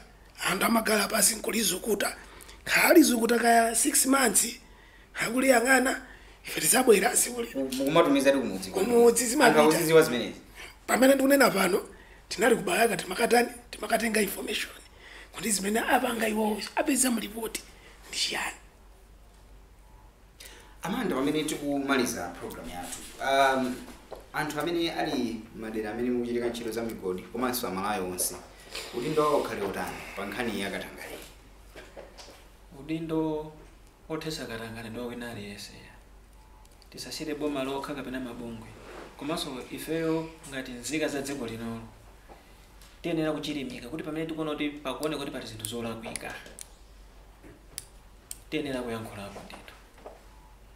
anthu amakhala pasi nkulizukuta, khalizukuta kaya 6 months akuliyang'ana. Ife tisabwera sikuli Mukumatumiza ti kumudzi? Kumudzi zimapita. Anthu akuzidziwa zimenezi? Pamene ndikunena pano, tinali kubalaka, timakatani, timakatenga information kuti zimene apanga iwowo apeza mlipoti ndi chiyani. Amanda, pamene tikumaliza program yathu, anthu amene ali madera amene mukuchitika ntchito za migodi komanso Amalawi onse, udindo wawo ukhale utani pa nkhani ya katangale? Udindo othetsa katangale ndi wina aliyense. Tisasire boma lokha kapena mabungwe, komanso ifeyo ngati nzika za dziko linolo tiyenera kuchilimika kuti pamene tikuona kuti pakuoneka kuti pali zinthu zolakwika, tiyenera kuyankhulapo ndithu.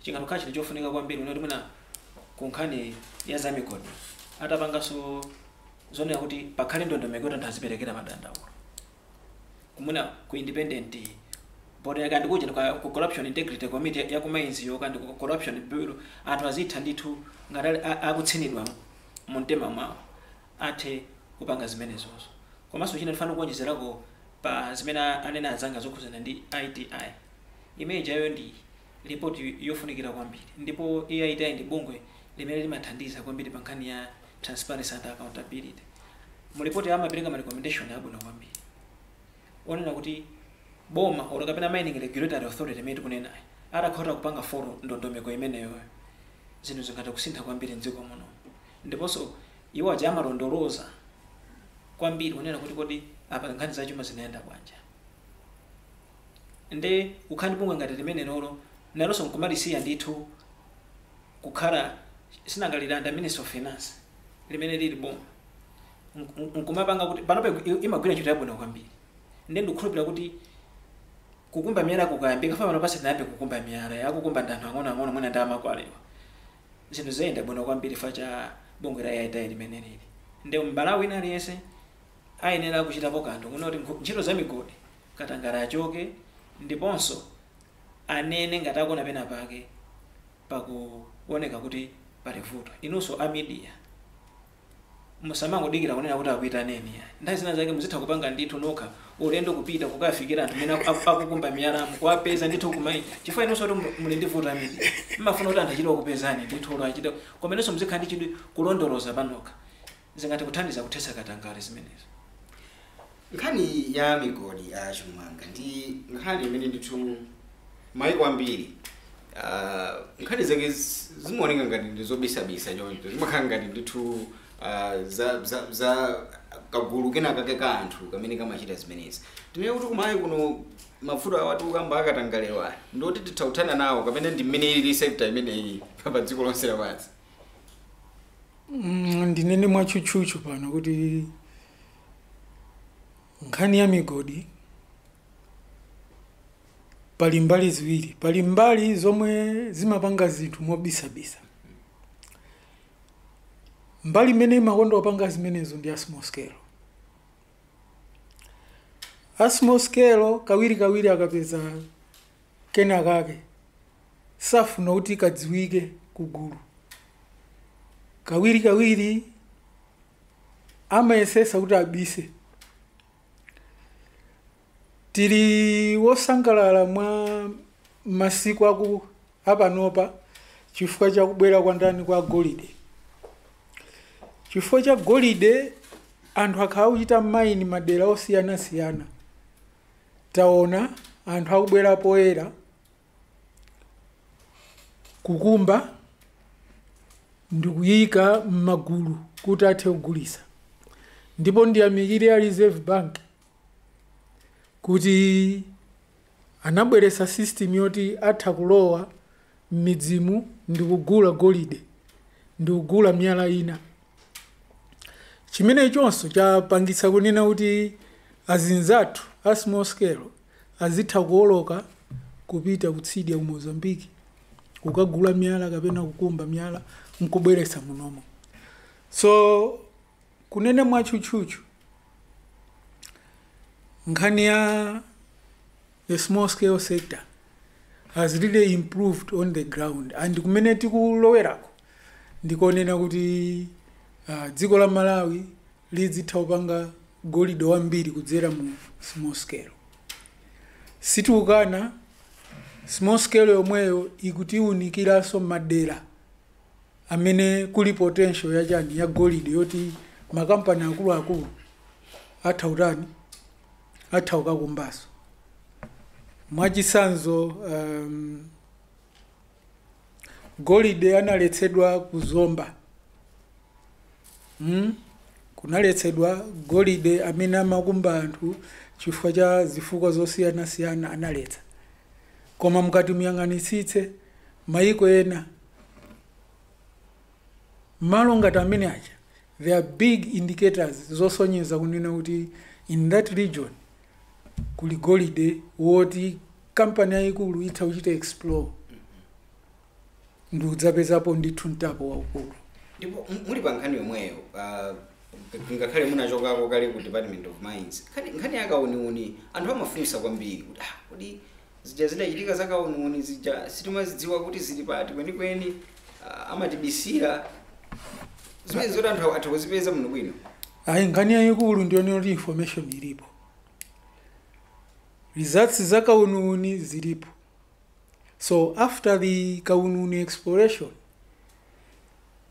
Chingakhala chinthu chofunika kwambiri unoti mwina ku nkhani ya zamigodi atapanganso zonena kuti pakhale ndondomeko yoti anthu aziperekera madandaulo kumwina ku independent Board kandi kuja ku Corruption Integrity Committee ya ku mines yo, kandi ku Corruption Bureau, anthu azitha ndithu ngati akutsinidwa mu mtima mwawo athe kupanga zimenezozo. Komanso china ndifana kuonjezerako pa zimene anena anzanga zokhuzana ndi ITI imene ijayo, ndi ripoti yofunikira kwambiri. Ndipo ITI ndi bungwe limene limathandiza kwambiri pa nkhani ya transparency and accountability. Mu ripoti amapereka ma recommendation abwino kwambiri onena kuti boma olo kapena Mining Regulatory Authority imene tikunenayi atakhoza kupanga follow ndondomeko imeneyo, zinthu zingathe kusintha kwambiri mdziko muno. Ndiponso iwo aja amalondoloza kwambiri kunena kuti kodi apa nkhani zachuma zinayenda bwanji. Nde ukhani bungwe ngati limene lolo nalonso nkumalisiya ndithu kukhala sinangalilanda Minister of Finance limene lili boma, nkumapanga kuti panopa imagwira ntchito yabwino kwambiri. Nde ndikukhulupirira kuti kukumba miyala kukayambika, fa pano pasi tinayambe kukumba miyala, yakukumba ndi anthu ang'onoang'ono mwina ndi amakwalewa, zinthu zayenda bwino kwambiri fa cha bungwe la ITI limene lili. Nde Mmalawi wina aliyense ayenera kuchitapo kanthu kuna kuti ntchito za migodi katangale achoke, ndiponso anene ngati akuona pena pake pakuoneka kuti pali vuto. Inunso a media musamangodikira kunena kuti akuitaneni ya. Nthawi zina zake muzitha kupanga ndithu nokha ulendo kupita kukafikira anthu amene akukumba miyalamu, kuwapeza ndithu kumayi, chifukwa inunso kuti muli ndi vuto a media, mmafuna kuti anthu achite kukupezani ndithu olo achite, koma inunso muzikhala ndi chidwi kulondoloza panokha, zingathe kuthandiza kuthetsa katangale zimenezo. Nkhani ya migodi, achimanga, ndi nkhani imene ndithu maiko ambiri nkhani zake zimaoneka ngati ndi zobisabisa choncho, zimakhala ngati ndithu za kagulu kena kake ka anthu kamene kamachita zimenezi. Tinene kuti kumayi kuno mafuta awati ukamba akatangalewa ndoti titha kuthana nawo, kapena ndi mmene ilili sector imeneyi pa dziko lonse lapansi? Ndinene mwatchutchutchu pano kuti nkhani ya migodi pali mbali ziwiri. Pali mbali zomwe zimapanga zinthu mobisabisa. Mbali imene imakonda kupanga zimenezo ndi a small scale. A small scale kawiri kawiri akapeza kena kake safuna kuti kadziwike kugulu. Kawiri kawiri amayesesa kuti abise. Tili wosangalala mwa masiku aku apanopa chifukwa cha kubwera kwa ndani? Kwa golide. Chifukwa cha golide anthu akhala akuchita mine madera osiyanasiyana. Taona anthu akubwera poyera kukumba ndikuyika m'magulu kuti athe kugulisa. Ndipo ndiyamikire ya Reserve Bank kuti anabweretsa system yoti atha kulowa m'midzimu ndikugula golide ndikugula miyala ina. Chimene chonso chapangitsa kunena kuti azinzathu a small scale azitha kuwoloka kupita kutsidya ku Mozambique kukagula miyala kapena kukumba miyala nkubweretsa munomo. So kunena mwatchutchutchu, nkhani ya the small scale sector has really improved on the ground, and kumene tikulowerako ndikonena kuti dziko la Malawi lidzitha kupanga golide wambiri kudzera mu small scale. Sitikukana, small scale yomweyo ikutiwunikiranso madera amene kuli potential yachani, ya golide, yoti makampani akuluakulu atha kutani, atha kukakumbaso. Mwachitsanzo, golide analetsedwa kuzomba. Kunaletsedwa golide amene amakumba anthu chifukwa cha zifukwa zosiyanasiyana, analetsa. Koma mukati muyang'anitsitse mayiko ena, malo ngati amene aja, there are big indicators zosonyeza kunena kuti in that region kuli golide woti kampani yayikulu itha kuchita explore ndi kudzapezapo ndithu mtapo waukulu. Ndipo muli pa nkhani yomweyo, ngakhale munachokako kale ku Department of Mines, nkhani yakauniuni anthu amafunsa kwambiri kuti kodi Zija zidachitika zakauniuni zija sitimazidziwa kuti zili pati kwenikweni, amatibisira zimene zoti anthu atha kuzipeza muno bwino. Ayi, nkhani yayikulu ndiyonena kuti information ilipo, results za kauniuni zilipo. So after the kauniuni exploration,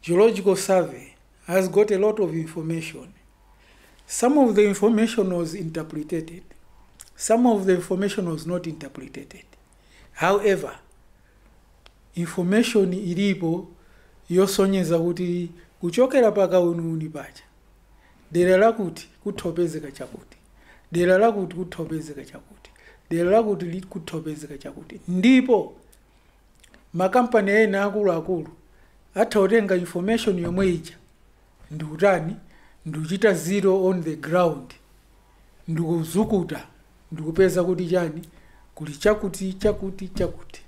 Geological Survey has got a lot of information. Some of the information was interpreted, some of the information was not interpreted. However, information ilipo yosonyeza kuti kuchokera pa kauniuni paja, dera lakuti kuthopezeka chakuti, dera lakuti kuthopezeka chakuti, dera lakuti kuthopezeka chakuti. Ndipo makampani ena akuluakulu atha kutenga information yomwe ija ndikutani, ndikuchita zero on the ground, ndikuzukuta, ndikupeza kuti chani, kuli chakuti, chakuti, chakuti.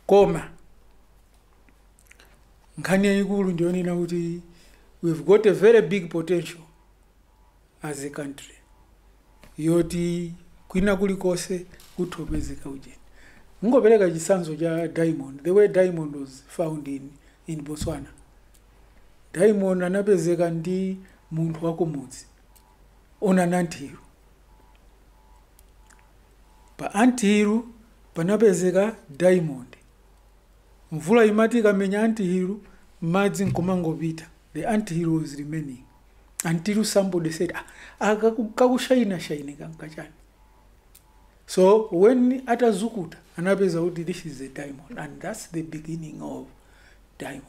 Koma nkhani yayikulu ndiyonena kuti we've got a very big potential as a country yoti kwina kulikonse kuthopezeka ujeni. Mungopereka chitsanzo cha diamond, the way diamond was found in Botswana. Diamond anapezeka ndi munthu wakumudzi on an anthill. Pa anthill panapezeka diamond. Mvula imati ikamenya anthill, madzi nkumangopita. The anthill was remaining until somebody said, "Ah, kakushayina shayina kankachani." So when atazukuta, anapeza kuti this is a diamond, and that's the beginning of diamond.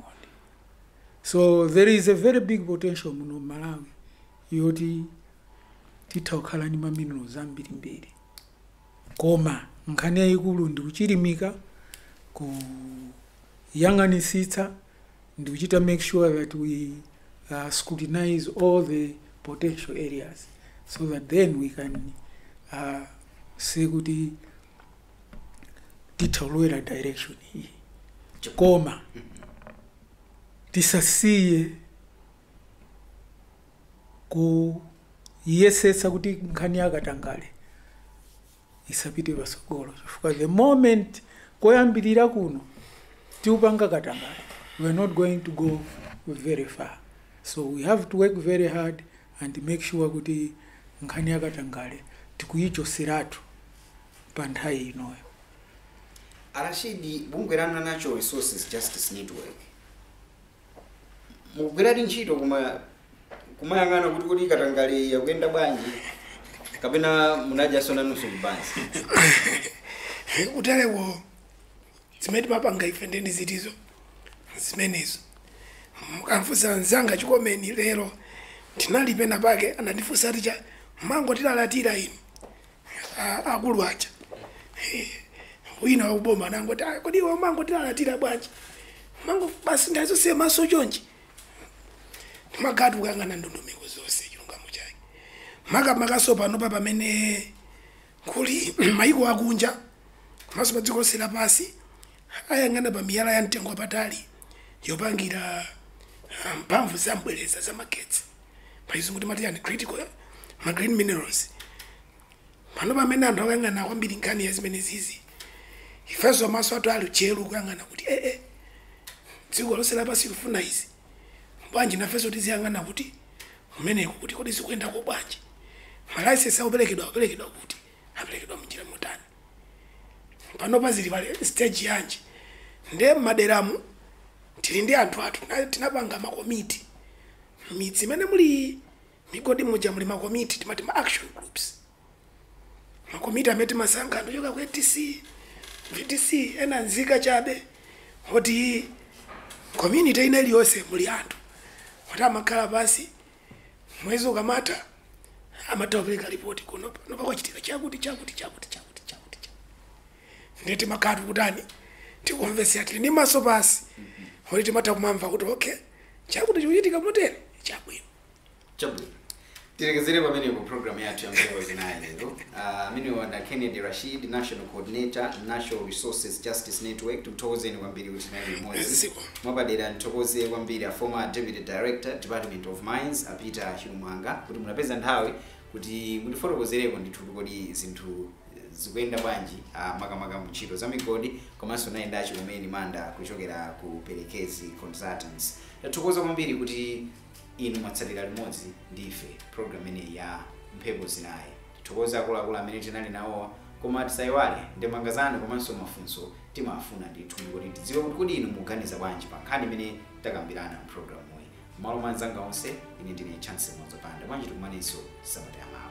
So there is a very big potential muno Malawi yoti titha kukhala ndi ma minerals ambirimbiri, koma nkhani yayikulu ndi kuchilimika, kuyang'anisitsa ndi kuchita make sure that we scrutinize all the potential areas so that then we can say kuti titha kulowera direction iyi. Koma tisasiye kuyesetsa kuti nkhani yakatangale isapite pasogolo, chifukwa the moment koyambirira kuno tiupanga katangale, we are not going to go very far. So we have to work very hard and make sure kuti nkhani yakatangale tikuyichoseratu pa nthawi inoyo. Arashidi, bungwe lanu la Natural Resources Justice Network mukugwiradi ntchito kuma kumayang'ana kuti katangale yakuyenda bwanji, kapena munadyaso nanunso kubanzi? Kutereko zimene timapanga ife ndeni zitizo zimenezo. Mukamfunsa mzanga Chikomeni, lero tinali pena pake, anandifunsa ati, "Cha mango tilalatira inu akulu aja?" Wina wakuboma anangoti, "Ah, kodi iwe mango tilalatira bwanji? Mango basi ndazosiye maso chonchi." Timagati kuyang'ana ndondomeko zonse, chilungamo chake, makamakaso panopa pamene kuli maiko akunja komanso pa dziko lonse lapansi ayang'ana pa miyala ya mtengo wapatali yopangira mphamvu zambwereza za magetsi, pachizungu timati yani critical ma green minerals. Pano pamene anthu akuyang'ana kwambiri nkhani ya zimenezizi, ifenso maso athu ali tcheru kuyang'ana kuti dziko lonse lapansi likufuna izi, bwanji nafenso tiziyang'ana kuti kumeneko kuti kodi zikuyendako bwanji, ma licence akuperekedwa, akuperekedwa kuti, aperekedwa mnjira motani, panopa zili pale stage yanji. Nde m'maderamu tili ndi anthu athu, tinapanga makomiti midzi imene muli migodi muja, muli makomiti timati ma action groups, makomiti amene timasankha anthu choka ku ATC, VTC, ena nzika chabe, kuti community ina iliyonse muli anthu kuti amakhala pasi, mwezi ukamatha amatha kupereka ripoti, kuno pano pakuchitika chakuti, chakuti, chakuti, chakuti, chakuti, chakuti. Ndiye timakhala tikutani, tikumvetsera, tili ndi maso pasi kuti timatha kumamva kuti okay, chakuti chikuchitika motere, chabwino. Chabwino, tilekezere pamenepo program yathu ya Mphepo Zinayi lero. Amene wanda Kennedy Rashid, national coordinator, National Resources Justice Network, tikuthokozeni kwambiri kuti tinali limodzi. Ziko. Mwapadera ndithokoze kwambiri a former deputy director, Department of Mines, a Peter Chilumwanga, kuti munapeza nthawi kuti mutifotokozereko ndithu kodi zinthu zikuyenda bwanji makamaka mntchito za migodi, komanso nayenda Achikomeni Manda kuchokera ku Perekezi Consultants. Tathokoza kwambiri kuti inu mwatsatira limodzi ndife program imeneyi ya Mphepo Zinayi. Tithokoza akuluakulu amene tinali nawowa, koma tisayiwale ndemanga zanu komanso mafunso timafuna ndithu kuti tidziwe kuti kodi inu mukuganiza bwanji pa nkhani imene takambirana mpulogalamuyi. M'malo mwa anzanga onse, ine ndine Chance Mozopanda. Bwanji tikumanenso sabata yamawa.